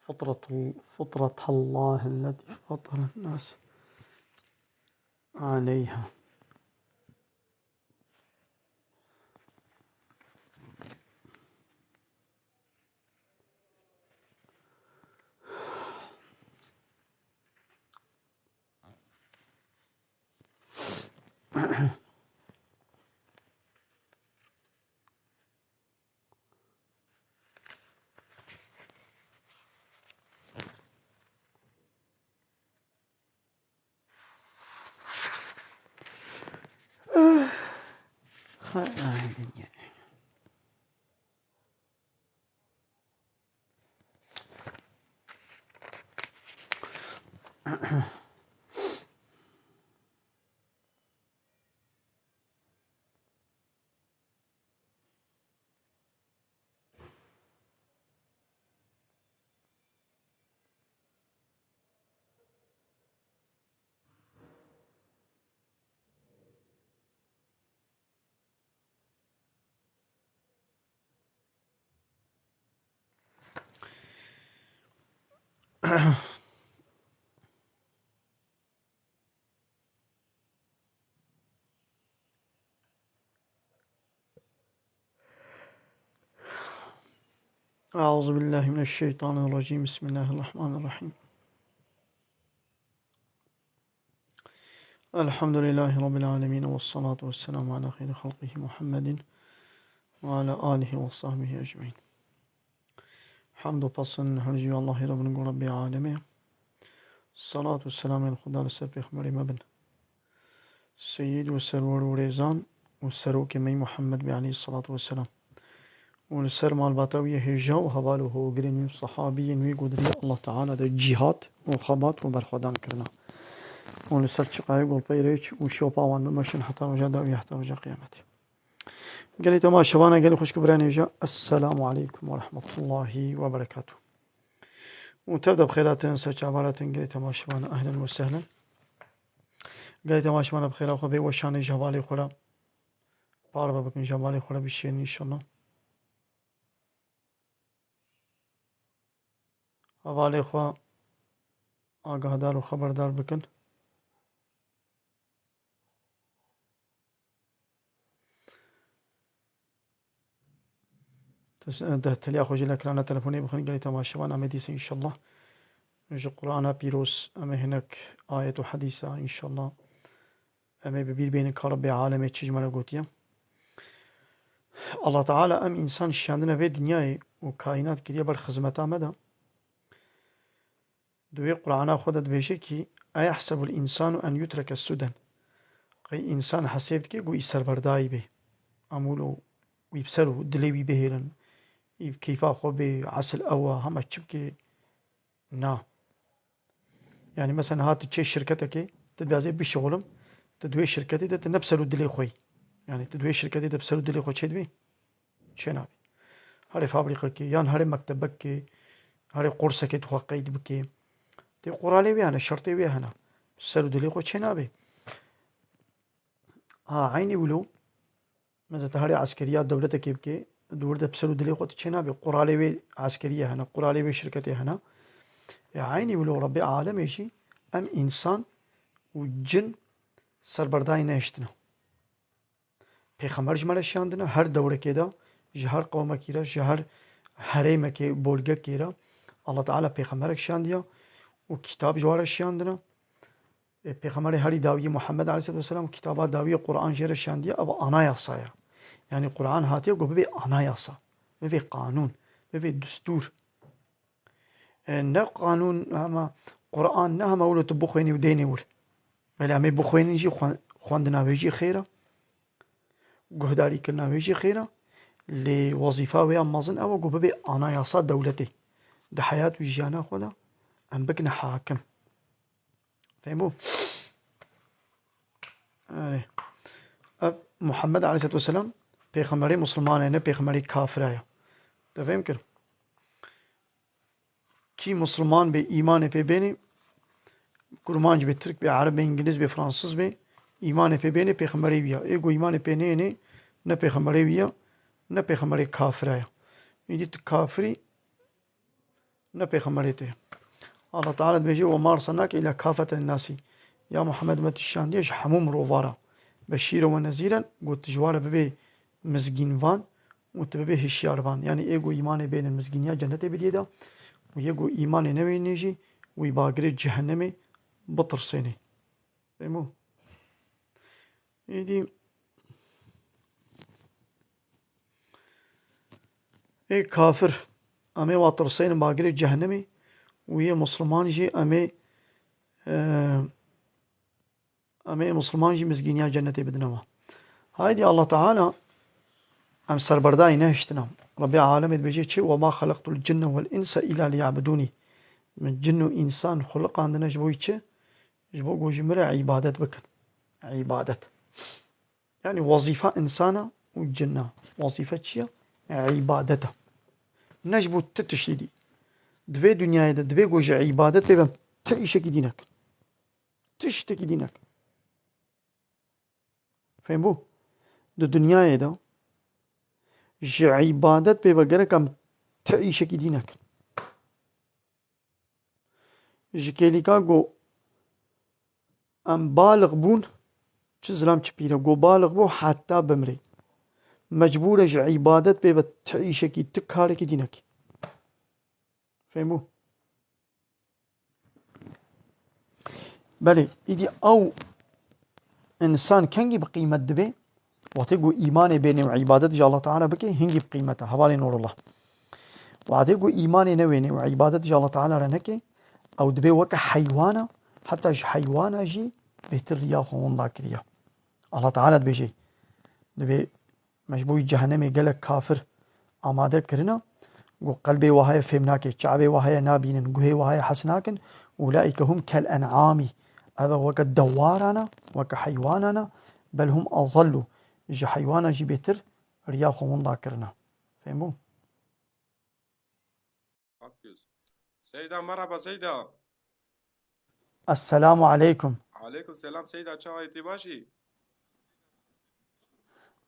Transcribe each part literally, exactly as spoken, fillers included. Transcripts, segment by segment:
فطرة، فطرة الله التي فطر الناس عليها. أعوذ بالله من الشيطان الرجيم. بسم الله الرحمن الرحيم. الحمد لله رب العالمين، والصلاة والسلام على خير خلقه محمد وعلى آله وصحبه أجمعين. Hemd û pesn her ji Allahê re bin, ku Rebbê Alemê. Salat û selamên Xuda li ser Pêxemberê me bin. Seyîd û serwer û rêzan û serokê me yî Muhammed bê aleyhissalatu vesselam. Û li ser malbata wî yê hêja û heval û hogirên wî û sehabiyên wî ku di rêya Allah Teala de cîhad û xebat û berxwedan kirina. Û li ser çiqayê golpeyê rêç û şopa wan bimeşin heta roja dawî, heta roja qiyametê. Gelê temaşevana, gelê xwişk û birayên hêja, Esselamu aleykum ve rahmetullahi ve berekatuh. Û tev de bi xêr hatin, ser çava hatin, gelê temaşevana, ehlen ve sehlen. Gelê temaşevana bi xêra xwe bê, weşanê ji hevalê xwe re parve bikin, ji hevalê xwe re bişêrin înşallah. Hevalê xwe agahdar û xeberdar bikin. Tes-, de teliya xwe jî li ekrana telefonê bixin, gelê temaşevan, em ê dîsa înşallah ji Qur'ana pîroz em ê hinek ayet û hedîsa înşallah em ê bi bîr bênin ka Rebbê alemê çi ji me re gotiye. Allah Teala em însan şiyandine vê dinyayê û kaînat kiriye ber xizmeta me de. Di wê Qur'ana xwe de dibêje kî, "Eyehsebul însanu en yutreke sudan." Qey însan hesêb dike ku î serberdayî bê. Em wilo wî bi ser û dilê wî bihêlin, î bi keyfa xwe bê, esil ew e, hema çi bike, na. Yani mesela niha tu çê şirketekê, tu dibêjê bişixulim, tu di wê şirketê de tu ne bi ser û dilê xwe yî. Yani tu di wê şirketê de bi ser û dilê xwe çêdibî? Çênabî. Herê fabrîqekê, yan herê mektebekê, herê qursekê tu xwe qeyd bikê. Tê quralê wê hene, şertê wê hene. Ser û dilê xwe çênabê. Ha, eynî wilo, mesela tu herê eskeriya dewletekê bikê, di wir de bi ser û dilê xwe tu çênabê. Quralê wê eskeriye hene, quralê wê şirketê hene. E, eynî wilo Rebbê alemê jî em însan û cin serberdayî nehiştine. Pêxember ji me re şiyandine, her dewrekê de, ji her qewmekî re, ji her herêmekê, bolgekê re, Allah Teala pêxemberek şiyandiye û kitab ji wan re şiyandine. E, Pêxemberê herî dawiyê Muhammed aleyhisselatu vesselam û kitaba dawiyê Qur'an jê re şiyandiye, ev anayasa ye. Yani Qur'an hatiye ku bibe anayasa, bibe qanûn, bibe destûr. E, ne qanûn hema, Qur'an ne hema wilo tu bixwênî û dênê wir. Belê em ê bixwênin jî, xwe-, xwendina wê jî xêr e. Guhdarîkirina wê jî xêr e. Lê wezîfa wê ya mezin ew e ku bibe anayasa dewletê. Di heyat û jiyana xwe de em bikine hakim. Fehmo? Erê. Ev Muhammed aleyhisselatu vesselam pêxemberê Musulmanê ne pêxemberê kafira ye. Te fêm kir? Kî Musulman bê, îmanê pê bênê, Kurmanc bê, Tirk bê, Ereb bê, Îngiliz bê, Fransız bê, îmanê pê bênê pêxemberê wî ya. Ê ku îmanê pê nênê, ne pêxemberê wî ya, ne pêxemberê kafira ya. Îdî tu kafirî, ne pêxemberê te ye. Allah Teala dibêje, "Ve ma erselnake îla kafeten linnasî." Ya Muhammed, me tu şandiye ji hemû mirovan re. Beşîren ve nezîren, got, ji wan re bibê mizgînvan û tu bibê hişyarvan. Yanî ê ku îmanê bênin mizgîniya cennetê bidiyê de û yê ku îmanê newênê jî wî bagirê cehennemê bitirsênê. Fehmo? Êdî ê kafir, em ê wa tirsênin bagirê cehennemê û yê misliman jî em ê, e, em ê misliman jî mizgîniya cennetê bidine wa. Haydî Allah Teala em serberdayî nehiştina. Rebê alemê dibêje çi? "Ve ma xelaqtul cinne vel insa illa liya'budûnî." Min cin û însan xuliqandine ji bo çi? Ji bo ku ji min re îbadet bikin. Îbadet. Yanî wezîfa însana û cinna. Wezîfe çi ye? Îbadet e. Ne ji bo ti tiştî dî. Di vê dinyayê de, divê ku ji îbadet pê ve ti îşekî dî nekin. Tiştekî dî nekin. Fehmbû? Di dinyayê de ji îbadet pê ve gerek em ti îşekî dî nekin. Ji kêlîka ku em balix bûn, çi zilam çi pîr e, ku balix bû heta bimrê. Mecbûr e ji îbadet pê ve ti îşekî, ti karekî dî nekî. Fehmbû? Belê, îdî ew însan kengî bi qîmet dibe? Wextê ku îmanê bêne û îbadet ji Allah Teala bike, hingî bi qîmet e, hevalê Nurullah. Wextê ku îmanê newêne û îbadet ji Allah Teala re neke, ew dibe weke heywana, heta ji heywana jî bêtir riya xwe winda kiriye. Allah Teala dibêje, dibê me ji bo wî cehennemê gelek kafir amade kirine, ku qelbê wa heye fêm nake, çavê wa heye nabînin, guhê wa heye hes nakin, ulaîke hum kel en'amî, ev e weke dewaran e, weke heywanan e, bel hum azallu, ji heywana jî bêtir riya xwe winda kirine. Fehmbû? Akgöz. Seyda, merhaba Seyda. Esselamu aleykum. Aleykum selam Seyda, çawa yî, tu baş î?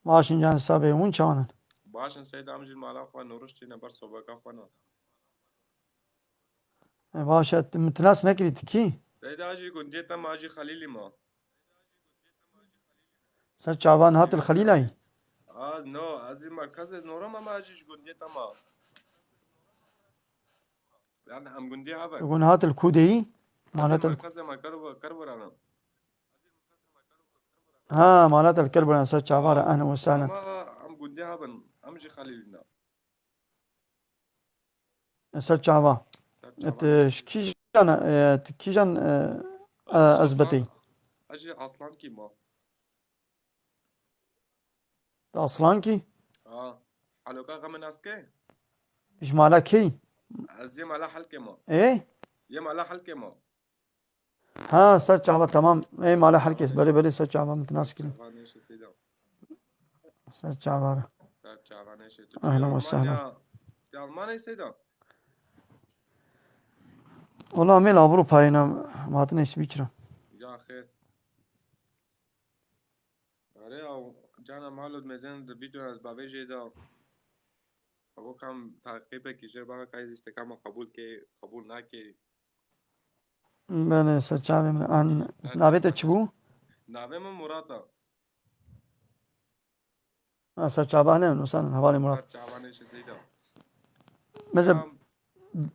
Baş in can, sabê hûn çawan in? Baş in Seyda, em jî mala xwe nûriş tîne ber sobeka xwe ne. E, baş e, tu min tinas nekirî, tu kî? Seyda, jî gundiyê te ma, jî Xelîlî ma. Ser çavan hat li Xelîlayî? A, no, ez ê merkezê nora me, me jî ji gundiyê te ma. Yani em gundiyê hev in. Hûn hat li ku de yî? Ez ê Malet li merkezê me Kerbo-, Kerboran im. Ha, malet li Kerboran ser çavan re, ehlen we sehlen. Ama em gundiyê hev in, em jî Xelîlî ne. Ser çava. Ser çava. Et, e, ji kîjan, e, tu kîjan, e, e, ez betê? Ez jî Aslankî ma. Tu Aslankî? Ha. Aloka xwe min nas ke? Ji mala kê? Ez yê mala Helkê ma. Ê? Yê mala Helkê ma. Ha, ser çava, tamam. Ey mala herkes. Belê, belê, ser çava, min nas kirin. Çava neşe Seyda. Ser çava re. Ser çava neşe. Tu Ahlan ve sahlan. Almanya, tu Almanya Seyda? Wala, em ê li Avrupayê ne, em hatine Swîçra. Ya xêr. Are ya, cana malo mezen de bidon ez bavêjê de. Abo kam taqîbekî jê baka kayê zî stekama qebûl kê, qebûl nakê. Belê, ser çavê min. An, navê te çi bû? Navê min Murat e. Ha, ser çava ne, nusan hevalê Murat. Ser çava ne, şey Seyda. Mesela, Kam,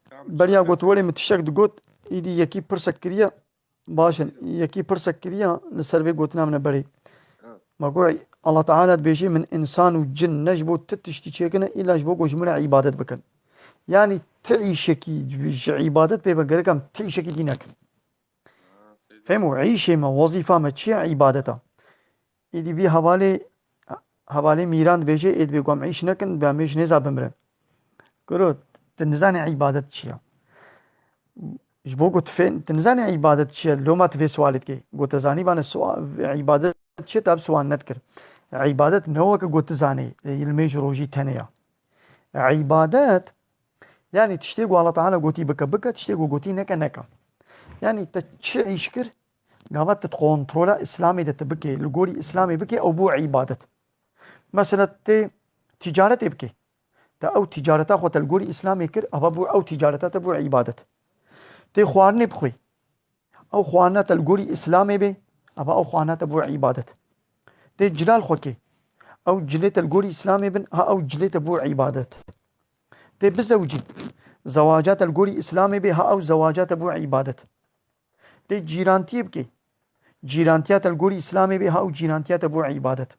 kam beriya çi got, welê min tiştek digot, îdî yekî pirsek kiriye, baş in, yekî pirsek kiriye, li ser vê gotina min e berê. Ha. Ma got, Allah Teala dibêje, min însan û cin ne ji bo ti tiştî çêkine, îla ji bo ku ji min re îbadet bikin. Yanî ti îşekî ji îbadet pê ve gerek em ti îşekî dî nekin. Fehmo, îşê me, wezîfa me çi ye? Îbadet e. Îdî vî hevalê, hevalê Mîran dibêje, ê dibê ku em îş nekin, dibê em ê ji nêza bimirin. Kuro, tu nizanî îbadet çi ye? Ji bo ku tu fê-, tu nizanî îbadet çi ye, loma tu vê sualê dikê. Ku tu zanîbane sua-, îbadet çi ye, te ev sual nedikir. Îbadet ne weke ku tu zanî, ilmê ji rojî tenê ye. Îbadet, yanî tiştê ku Allah Teala gotî bike, bike, tiştê ku gotî neke, neke. Yanî te çi îş kir, gava tu di kontrola Îslamê de tu bikê, li gorî Îslamê bikê, ew bû îbadet. Mesela tê tîcaretê bikê. Te ew ticareta xwe te li gorî Îslamê kir, eva bû ew ticareta te bû îbadet. Tê xwarinê bixwî. Ew xwarina te li gorî Îslamê bê, eva ew xwarina te bû îbadet. Tê cilal xwe kê. Ew cilê te li gorî Îslamê bin, ha ew cilê te bû îbadet. Tê bizewcî. Zewaca te li gorî Îslamê bê, ha ew zewaca te bû îbadet. Tê cîrantiyê bikê. Cîrantiya te li gorî Îslamê bê, ha ew cîrantiya te bû îbadet.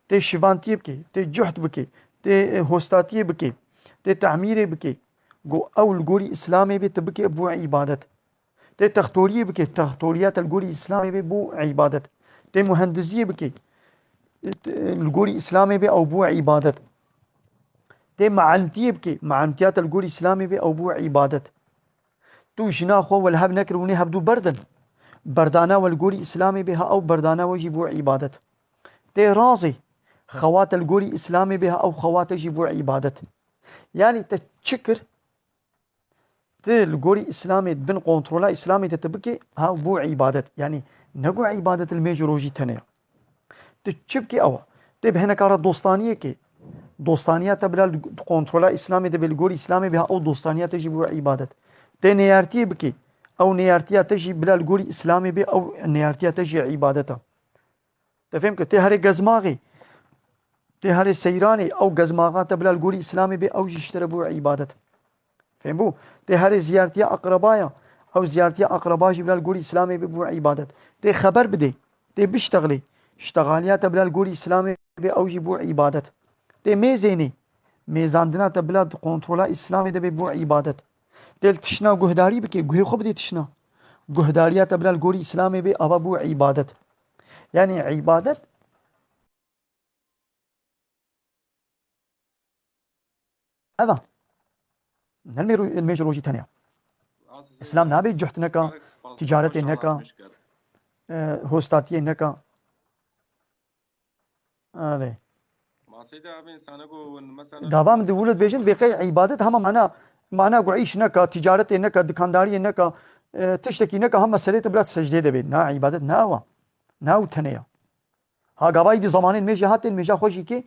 Tê şivantiyê bikê, tê cuhd bikê, tê, e, hostatiyê bikê, tê temîrê bikê. Go ew li gorî Îslamê bê, tu bikê bû îbadet. Tê textoriyê bikê, textoriya te li gorî Îslamê bê, bû îbadet. Tê muhendiziyê bikê, e, li gorî Îslamê bê, ew bû îbadet. Tê mealintiyê bikê, mealintiyata li gorî Îslamê bê, ew bû îbadet. Tu jina xwe we li hev nekir, hûn ê hevdû berdin. Berdana we li gorî Îslamê bê, ha ew berdana we jî bû îbadet. Tê razê, xewate li gorî Îslamê bê, ha ew xewate jî bû îbadet. Yanî te çi kir? Tu li gorî Îslamê, di bin kontrola Îslamê de tu bikê, ha bû îbadet. Yanî ne ku îbadet li mêj û rojî tenê ye. Tu çi bikî ew e. Tê bi hineka re dostaniyê kê. Dostaniya te bila li kontrola Îslamê de bê, li gorî Îslamê bê, ha ew dostaniya te jî bû îbadet. Tê neyartiyê bikê. Ew neyartiya te jî bila li gorî Îslamê bê, ew neyartiya te jî îbadet e. Te fêm kir, tê herê gezmaxê, tê herê seyranê, ew gezmaxa te bila li gorî Îslamê bê, ew jî ji te re bû îbadet. Fêm bû? Tê herê ziyartiya aqrebaya, ew ziyartiya aqreba jî bila li gorî Îslamê bê, bû îbadet. Tê xeber bidê, tê biştexlê, ştexaliya te bila li gorî Îslamê bê, ew jî bû îbadet. Tê mêzênê, mêzandina te bila di kontrola Îslamê de bê, bû îbadet. Tê li tişna guhdarî bikê, guhê xwe bidê tişna. Guhdariya te bila li gorî Îslamê bê, ava bû îbadet. Yanî îbadet ev e. Ne li mêj ro-, li mêj rojî tenê. Îslam nabê cuhd neka, ticaretê neka, e, hostatiyê neka. Erê. Maseyde abi insana ku mesela Dava min di wilo dibêjin, dibê qey îbadet hema mana, mana ku îş neka, ticaretê neka, dikandariyê neka, e, tiştekî neka, hema serê te bila secdê de bê. Na îbadet ne ew e. Ne ew tenê ya. Ha gavayî di zamanên mêjê hatê, mêja xwe jî kê,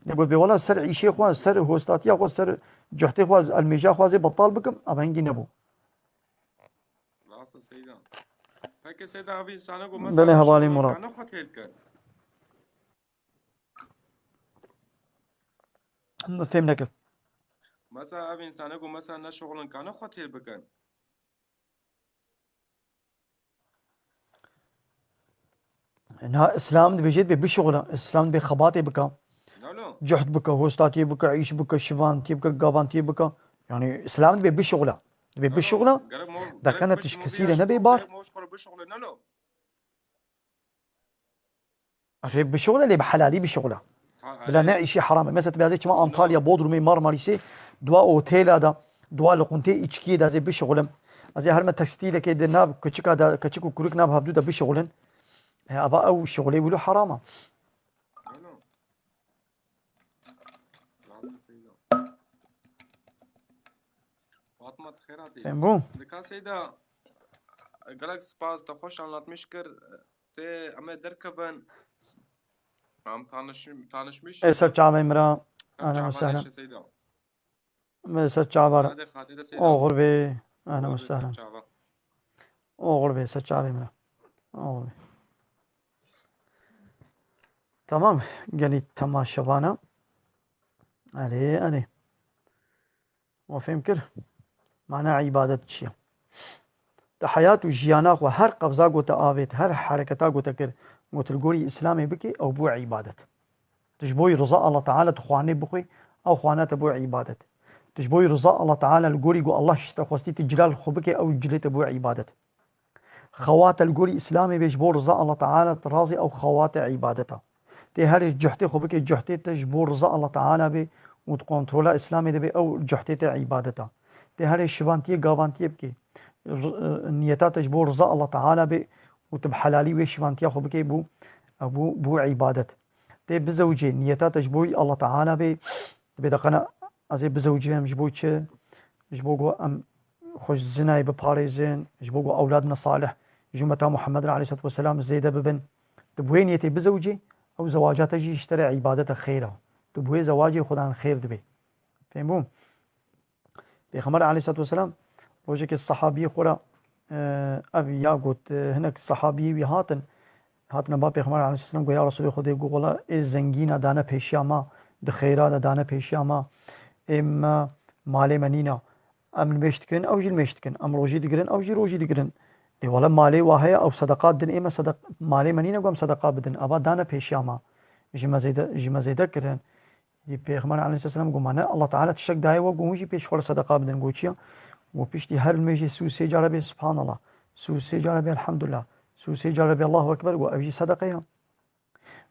ne got bê wela ser îşê xwe, ser hostatiya xwe, ser cuhtê xwe, ez el mêja xwe ez ê betal bikim, ava hingî nebû. Rast e Seyda. Peki Seyda abi insana ku Belê mesela hevalê Murat. Kana xwe têl ken. Min fêm nekir. Mesela ev insana ku mesela ne şuxulin kana xwe têl bikin. Na, Îslam dibêje dibê bişuxula, Îslam dibê xebatê bika. Lalo. Cuhd bika, hostatiyê bika, îş bika, şivantiyê bika, gavantiyê bika. Yani Îslam dibê bişuxula. Dibê Lalo, bişuxula. Gerek mo-, Dakana gerek tişt bişuxula kesî ya re şu nebê bar. Gerek mo-, şu xora bişuxula, lalo. Erê bişuxule lê bi helalî bişuxule. Ha, Bila erê. Ne îşî heram e. Mesela tu bê ez ê çima Antalya, Bodrumê, Marmarîsê, dua otêla da, dua li quntê îçkiyê da ez ê bişuxulim. Ez ê herme tekstîlekê de nav kiçika da, kiçik û kurik nav hevdû da bişuxulin. E, ava ew şuxulê wilo heram e. Alo. Nasıl Seyda? Fatma, tu xêr hatî. Em bû. Dika Seyda, gelek spas, te xweş anlatmiş kir. Tê em ê derkevin. Em tanış-, tanışmış. Ê ser çavê min re. Ser Ahlen ve çavan sehlen. Neşe Seyda. Ê ser çava re. Hadi, hadi de Seyda. Oxir bê. Ahlen ve Oxir bê, ser sehlen. Çava. Oxir bê, ser çavê min re. Oxir bê. Tamam. Gelî temaşevana. Erê, erê. We fêm kir? Mana îbadet çi ye? Te heyat û jiyana xwe her qebza ku te avêt, her hereketa ku te kir, ku tu li gorî Îslamê bikî, ew bû îbadet. Tu ji bo riza Allah Teala tu xwarinê bixwî, ew xwarina te bû îbadet. Tu ji bo riza Allah Teala li gorî ku Allah ji te xwestî tu cilal xwe bikê, ew cilê te bû îbadet. Xewate li gorî Îslamê bê ji bo riza Allah Teala tu razî, ew xewate îbadet e. Tê herê cuhtê xwe bikê, cuhtê te ji bo riza Allah Teala bê û di kontrola Îslamê de bê, ew cuhtê te îbadet e. Tê herê şivantiyê gavantiyê bikê, r-, niyeta te ji bo riza Allah Teala bê û tu bi helalî wê şivantiya xwe bikê, bû, ew bû, bû îbadet. Tê bizewicê, niyeta te ji bo Allah Teala bê, dibê de qena ez ê bizewicim ji bo çi? Ji bo ku em xwe ji zinayê biparêzin, ji bo ku ewlad min salih ji ummeta Muhammed re aleyhissalatu vesselam zêde bibin. Tu bi wê niyetê bizewicî, ew zewaca te jî ji te re îbadete xêr e. Tu bi wê zewacê Xudan xêr dibê. Fêm bû? Pêxember aleyhissalatu vesselam rojekê sahabiyê xwe re, e, ev ya got, e, hinek sahabiyê wî hatin, hatine ba Pêxember aleyhissalatu vesselam, got, "Ya Resulê Xwedê," got, "wela ê zengîna dane pêşiya ma, di xêra de dane pêşiya ma, ê me malê me nîna, em nimêj dikin, ew jî nimêj dikin, em rojî digirin, ew jî rojî digirin. Lê wele malê wa heye, ew sedeqa didin, ê me sedeq-, malê me nîne ku em sedeqa bidin, eva dane pêşiya ma, ji me zêde, ji me zêde kirin." Yê Pêxember aleyhisselam got, "Ma ne, Allah Teala tiştek daye we, got, hûn jî pêş xwe re sedeqa bidin." Got, "Çi ya?" Got, "Piştî her nimêjê sî û sê cara bê Subhanallah, sî û sê cara bê Elhamdulillah, sî û sê cara bê Allahu Ekber," got, "ev jî sedeqe ya."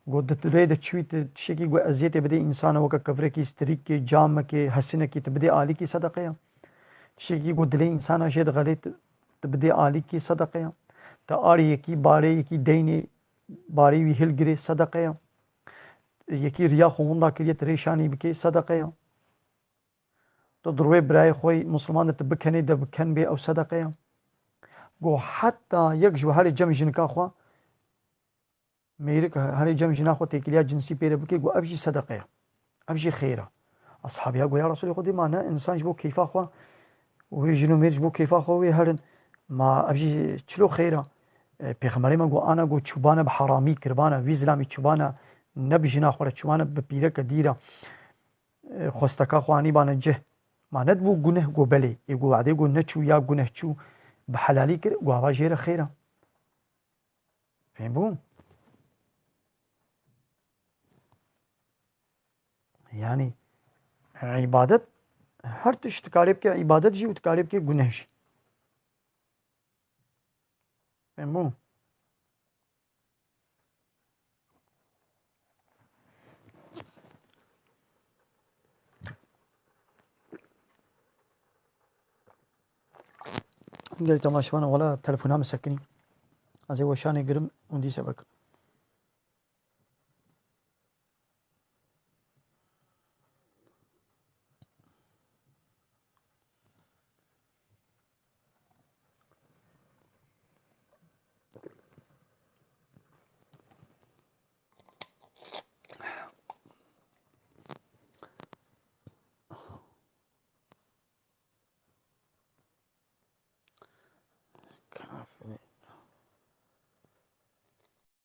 Got, "Di tu rê de çûyî, tu tiştekî got eziyetê bidê însana, weke kevirekî, strîkê, camekê, hesinekî, tu bidê alîkî, sedeqe ya. Tiştekî got dilê însana jê dixelê, tu, tu bidê alîkî, sedeqe ya. Tu arê yekî, barê yekî, deynê barê wî hilgirê, sedeqe ya. Yekî riya xwe winda kiriye, tu rê şanî bikê, sedeqe ya. Tu di rûyê birayê xwe yî Musliman de tu bikenê, de biken bê, ew sedeqe ya." Got, "Heta yek ji we herê cem jinika xwe, mêrik herê cem jina xwe têkiliya cinsî pê re bike," got, "ev jî sedeqe ya. Ev jî xêr e." Ashabiya got, "Ya Resulê Xwedê, ma ne, însan ji bo keyfa xwe, wê jin û mêr ji bo keyfa xwe wê herin. Ma ev jî çilo xêr e?" E, Pêxemberê me got, "Ana," got, "çûbane bi heramî kiribane, vî zilamî çûbane ne bi jina xwe re, çûbane bi pîreke dî re, e, xwesteka xwe anîbane cih. Ma nedibû guneh?" Got, "Belê." Ê got, "Wadê got neçû ya guneh çû bi helalî kir, got ava jê re xêr e." Fêm bû? Yani, îbadet, her tişt dikarê bike îbadet jî û dikarê bike guneh jî. Fêm bû? Gelî temaşevan, wela telefona min sekinî. Ez ê weşanê girim û dîse vekirim.